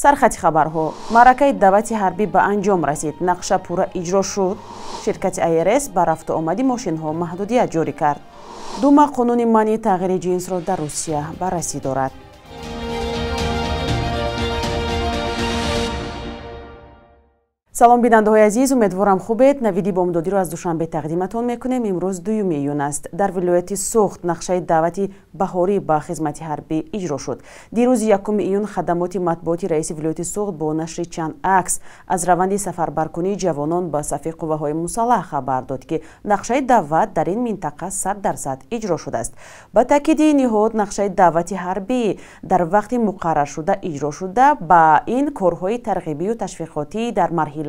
Сархати хабарҳо. Маъракаи даъвати ҳарбӣ ба анҷом расид. Нақша пурра иҷро шуд. Ширкати АРС ба рафту омади мошинҳо маҳдудият ҷорӣ кард. Дума қонуни манъи тағйири ҷинсро дар Русия баррасӣ дорад. Салом бинандаҳои азиз, умедворам хубед. Навиди бомдодиро аз Душанбе тақдиматон мекунем. Имрӯз 2 июн аст. Дар вилояти Суғд нақшаи даъвати баҳорӣ ба хизмати ҳарбӣ иҷро шуд. Дирӯз 1 июн хадамоти матбуоти раиси вилояти Суғд бо нашри чанд акс аз раванди сафарбаркунии ҷавонон ба сафи қувваҳои мусаллаҳ хабар дод, ки нақшаи даъват дар ин минтақа 100% иҷро шудааст. Ба таъкиди ниҳод, нақшаи даъвати ҳарбӣ дар вақти муқарраршуда иҷро шуда, ба ин корҳои тарғибию ташвиқотӣ дар марҳила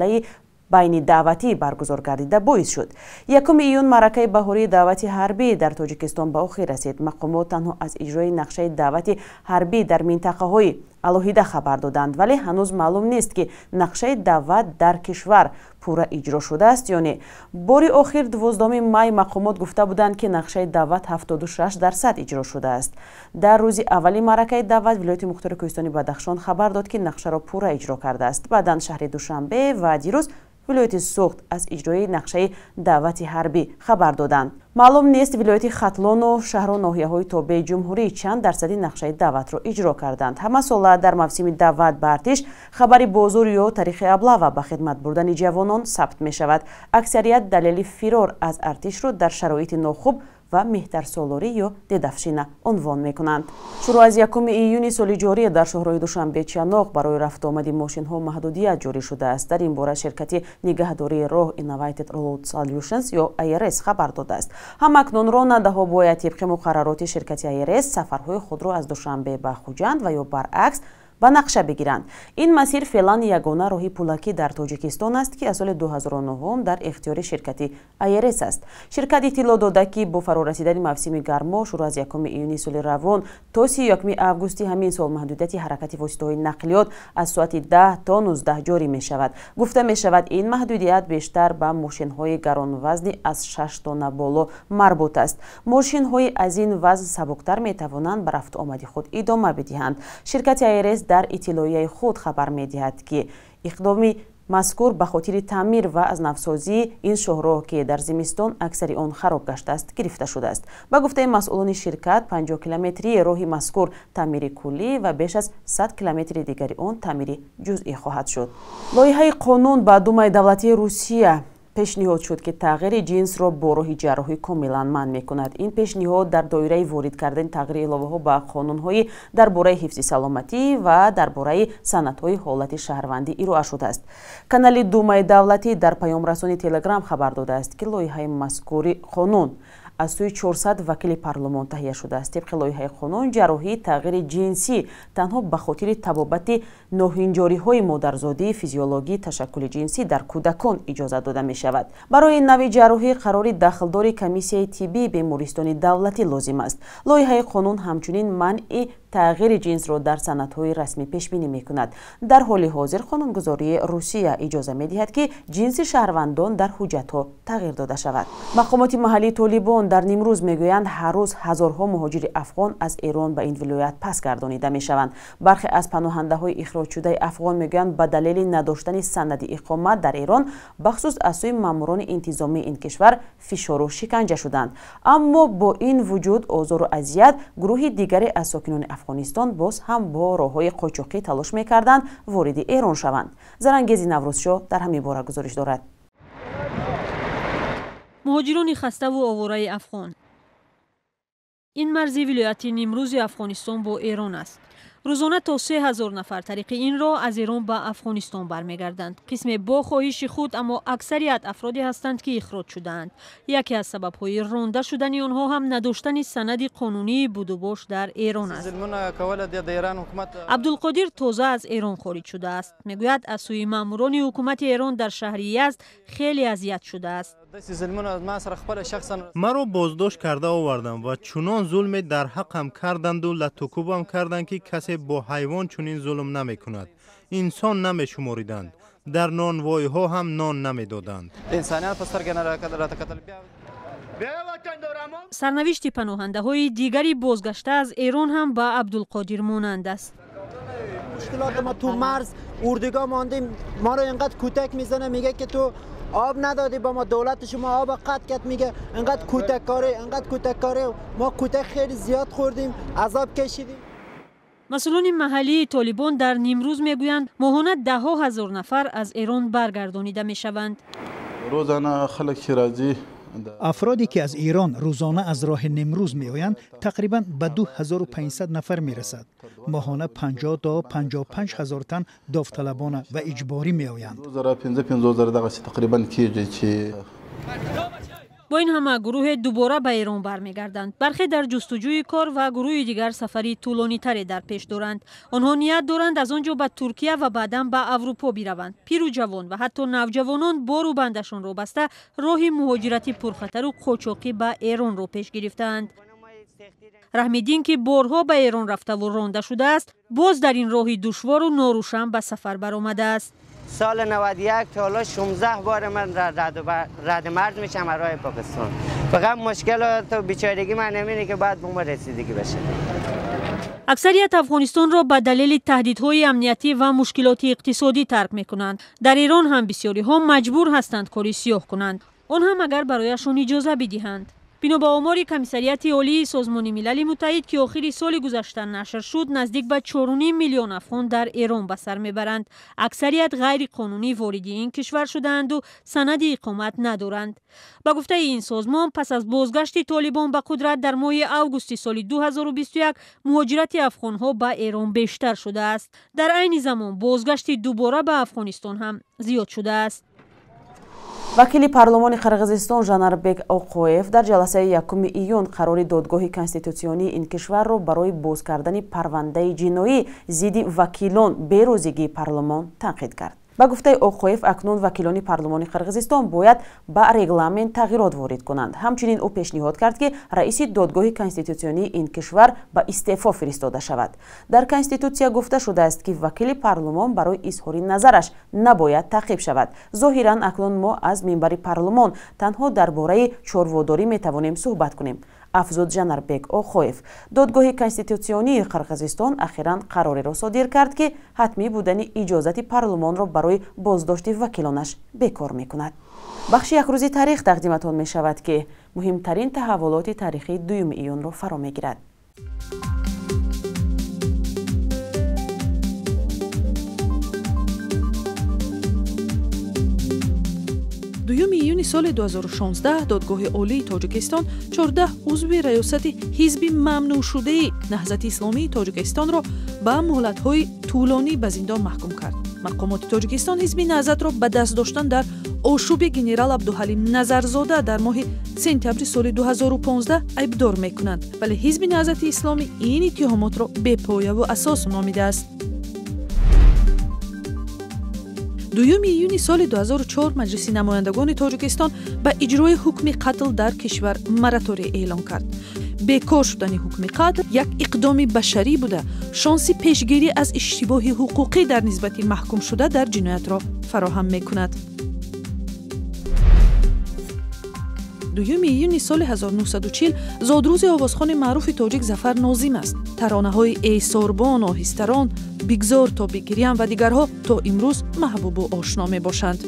байни даъватӣ баргузор гардида боис шуд. 1 июн маъракаи баҳории даъвати ҳарбӣ дар Тоҷикистон ба охир расид. Мақомот танҳо аз иҷрои нақшаи даъвати ҳарбӣ дар минтақаҳои алоҳида хабар доданд, вале ҳанӯз маълум нест, ки нақшаи даъват дар кишвар пурра иҷро шудааст ё не. Бори охир 12 май мақомот гуфта буданд, ки нақшаи даъват 76% иҷро шудааст. Дар рӯзи аввали маъракаи даъват вилояти мухтори Кӯҳистони Бадахшон хабар дод, ки нақшаро пурра иҷро кардааст. Баъдан шаҳри Душанбе ва дирӯз вилояти Суғд аз иҷрои нақшаи даъвати ҳарбӣ хабар доданд. Маълум нест вилояти Хатлону шаҳру ноҳияҳои тобеи ҷумҳурӣ чанд дарсади нақшаи даъватро иҷро карданд. Ҳамасола дар мавсими даъват ба артиш хабари бозур ё таърихи аблава ба хидмат бурдани ҷавонон сабт мешавад. Аксарият далели фирор аз артишро дар шароити нохуб ва меҳтарсолорӣ ё дедавшина унвон мекунанд. Шурӯъ аз 1 июни соли ҷорӣ дар шоҳроҳи Душанбе Чаноқ барои рафтуомади мошинҳо маҳдудият ҷорӣ шудааст. Дар ин бора ширкати нигаҳдории роҳ Innovated Road Solutions ё АРС хабар додааст. Ҳамакнун ронандаҳо бояд тибқи муқаррароти ширкати АРС сафарҳои худро аз Душанбе ба Хуҷанд ва ё баръакс ба нақша бигиранд. Ин масир феълан ягона роҳи пулакӣ дар Тоҷикистон аст, ки аз соли 2009 дар ихтиёри ширкати АРС аст. Ширкат иттилоъ дода, ки бо фарорасидани мавсими гармо шурӯъ аз 1 июни соли равон то 31 августи ҳамин сол маҳдудияти ҳаракати воситаҳои нақлиёт аз соати 10 то 19 ҷорӣ мешавад. Гуфта мешавад, ин маҳдудият бештар ба мошинҳои гаронвазни аз 6 тонна боло марбут аст. Мошинҳои аз ин вазн сабуктар метавонанд ба рафтуомади худ идома бидиҳанд. Ширкати АРС дар иттилоияи худ хабар медиҳад, ки иқдоми мазкур ба хотири таъмир ва аз навсозии ин шоҳроҳ, ки дар зимистон аксари он хароб гаштааст, гирифта шудааст. Ба гуфтаи масъулони ширкат, 50 километрии роҳи мазкур таъмири куллӣ ва беш аз 100 километри дигари он таъмири ҷузъӣ хоҳад шуд. Лоиҳаи қонун ба Думаи давлатии Русия пешниҳод шуд, ки тағйири ҷинсро бо роҳи ҷарроҳӣ комилан манъ мекунад. Ин пешниҳод дар доираи ворид кардани тағйири иловаҳо ба қонунҳои дар бораи ҳифзи саломатӣ ва дар бораи санадҳои ҳолати шаҳрвандӣ ироа шудааст. Канали Думаи давлатӣ дар паёмрасони Телеграм хабар додааст, ки лоиҳаи мазкури қонун аз сӯи 400 вакили парлумон таҳия шудааст. Тибқи лоиҳаи қонун, ҷарроҳии тағйири ҷинсӣ танҳо ба хотири табобати ноҳинҷориҳои модарзодии физиологии ташаккули ҷинсӣ дар кӯдакон иҷозат дода мешавад. Барои ин навъи ҷарроҳӣ қарори дахлдори комиссияи тиббии бемористони давлатӣ лозим аст. Лоиҳаи қонун ҳамчунин манъи тағйири ҷинсро дар санадҳои расмӣ пешбинӣ мекунад. Дар ҳоли ҳозир қонунгузории Русия иҷоза медиҳад, ки ҷинси шаҳрвандон дар ҳуҷҷатҳо тағйир дода шавад. Мақомоти маҳаллии Толибон дар нимрӯз мегӯянд, ҳар рӯз ҳазорҳо муҳоҷири афғон аз Эрон ба ин вилоят пас гардонида мешаванд. Бархе аз паноҳандаҳои ихроҷшудаи афғон мегӯянд, ба далели надоштани санади иқомат дар Эрон, бахусус аз сӯи маъмурони интизомии ин кишвар фишору шиканҷа шуданд. Аммо бо ин вуҷуд озору азият гурӯҳи дигаре аз сокинони Афғонистон боз ҳам бо роҳҳои қочоқӣ талош мекарданд вориди Эрон шаванд. Зарангези Наврӯзшоҳ дар ҳамин бора гузориш дорад. Муҳоҷирони хаставу овораи афғон. Ин марзи вилояти нимрӯзи Афғонистон бо Эрон аст. Рӯзона то 3000 нафар тариқи ин роҳ аз Эрон ба Афғонистон бармегарданд. Қисме бо хоҳиши худ, аммо аксарият афроде ҳастанд, ки ихроҷ шудаанд. Яке аз сабабҳои ронда шудани онҳо ҳам надоштани санади қонунии будубош дар Эрон аст. Абдулқодир тоза аз Эрон хориҷ шудааст. Мегӯяд, аз сӯи маъмурони ҳукумати Эрон дар шаҳри Язд хеле азият шудааст. Маро боздошт карда овардам ва чунон зулме дар ҳаққам карданду латукӯбам карданд, ки касе бо ҳайвон чунин зулм намекунад. Инсон намешумориданд. Дар нонвойҳо ҳам нон намедоданд. Сарнавишти паноҳандаҳои дигари бозгашта аз Эрон ҳам ба Абдулқодир монанд аст. Мушкилоти мо ту марз урдугоҳ мондем, моро инқадр кӯтак мезанад, мегӯяд ки ту об надодӣ ба мо, давлати шумо об қатъ кард, мегӯяд инқадр кӯтаккорӣ, инқадр кӯтаккорӣ, мо кӯтак хеле зиёд хӯрдем, азоб кашидем. Масъулони маҳаллии Толибон дар Нимрӯз мегӯянд, моҳона даҳҳо ҳазор нафар аз Эрон баргардонида мешаванд. Афроде ки аз Эрон рӯзона аз роҳи Нимрӯз меоянд, тақрибан ба 2500 нафар мерасад. Моҳона 50 то 55 ҳазор тан довталабона ва иҷборӣ меоянд. Бо ин ҳама гурӯҳе дубора ба Эрон бармегарданд. Бархе дар ҷустуҷӯи кор ва гурӯҳи дигар сафари тӯлонитаре дар пеш доранд. Онҳо ният доранд аз он ҷо ба Туркия ва баъдан ба Аврупо бираванд. Пиру ҷавон ва ҳатто навҷавонон бору бандашонро баста роҳи муҳоҷирати пурхатару қочоқӣ ба Эронро пеш гирифтаанд. Раҳмиддин, ки борҳо ба Эрон рафтаву ронда шудааст, боз дар ин роҳи душвору норӯшан ба сафар баромадааст. Соли 91 تا حالا 16 بار من رد مرز میشم از راه پاکستان. فقط مشکل تو بیچارگی من همینه که باید به ما رسیدگی بشه. Аксарият Афғонистонро ба далели таҳдидҳои амниятӣ ва мушкилоти иқтисодӣ тарк мекунанд. Дар Эрон ҳам бисёриҳо маҷбур ҳастанд кори сиёҳ кунанд, он ҳам агар барояшон иҷоза бидиҳанд. Бино ба омори Комиссарияти Олии Созмони Милали Муттаҳид, ки охири соли гузашта нашр шуд, наздик ба 4,5 миллион афғон дар Эрон ба сар мебаранд. Аксарият ғайриқонунӣ вориди ин кишвар шудаанду санади иқомат надоранд. Ба гуфтаи ин созмон, пас аз бозгашти Толибон ба қудрат дар моҳи августи соли 2021 муҳоҷирати афғонҳо ба Эрон бештар шудааст. Дар айни замон бозгашти дубора ба Афғонистон ҳам зиёд шудааст. Вакили парлумони Қирғизистон Жанарбек Оқоев дар ҷаласаи 1 июн қарори додгоҳи конститутсионии ин кишварро барои боз кардани парвандаи ҷиноӣ зидди вакилон берозигии парлумон танқид кард. Ба гуфтаи Оқоев, акнун вакилони парлумони Қирғизистон бояд ба регламент тағйирот ворид кунанд. Ҳамчунин ӯ пешниҳод кард, ки раиси додгоҳи конститутсионии ин кишвар ба истеъфо фиристода шавад. Дар конститутсия гуфта шудааст, ки вакили парлумон барои изҳори назараш набояд таъқиб шавад. Зоҳиран акнун мо аз минбари парлумон танҳо дар бораи чорводорӣ метавонем суҳбат кунем, афзуд Жанарбек Оқоев. Додгоҳи конститутсионии Қирғизистон ахиран қарореро содир кард, ки ҳатмӣ будани иҷозати парлумонро барои боздошти вакилонаш бекор мекунад. Бахши якрӯзи таърих тақдиматон мешавад, ки муҳимтарин таҳаввулоти таърихии 2 июнро фаро мегирад. Дуюми июни соли 2016 Додгоҳи Олии Тоҷикистон 14 узви раёсати ҳизби мамнӯъшудаи Наҳзати Исломии Тоҷикистонро ба муҳлатҳои тӯлонӣ ба зиндон маҳкум кард. Мақомоти Тоҷикистон ҳизби Наҳзатро ба даст доштан дар ошӯби генерал Абдуҳалим Назарзода дар моҳи сентябри соли 2015 айбдор мекунанд, вале ҳизби Наҳзати Исломӣ ин иттиҳомотро бепояву асос номидааст. Дуюми июни соли 2004 Маҷлиси намояндагони Тоҷикистон ба иҷрои ҳукми қатл дар кишвар моратория эълон кард. Бекор шудани ҳукми қатл як иқдоми башарӣ буда, шонси пешгирӣ аз иштибоҳи ҳуқуқӣ дар нисбати маҳкумшуда дар ҷиноятро фароҳам мекунад. Дуюми июни соли 1940 зодрӯзи овозхони маъруфи тоҷик Зафар Нозим аст. Таронаҳои «Эй сорбон», «Оҳистарон», «Бигзор то бигирям» ва дигарҳо то имрӯз маҳбубу ошно мебошанд.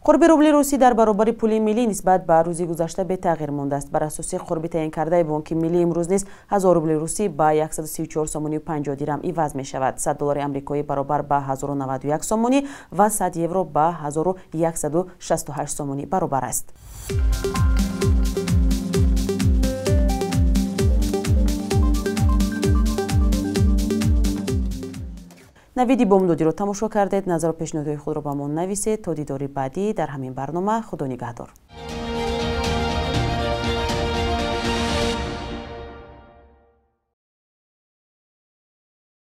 Қурби рубли русӣ дар баробари пули миллӣ нисбат ба рӯзи гузашта бетағйир мондааст. Бар асоси қурби таъинкардаи Бонки Миллӣ имрӯз низ 1000 рубли русӣ ба 134 сомонию 50 дирам иваз мешавад. 100 доллари амрикоӣ баробар ба 1091 сомонӣ ва 100 евро ба 1168 сомонӣ баробар аст. Навиди бомдодиро тамошо кардед. Назару пешниҳодҳои худро ба мо нависед. То дидори баъдӣ дар ҳамин барнома, Худо нигаҳдор.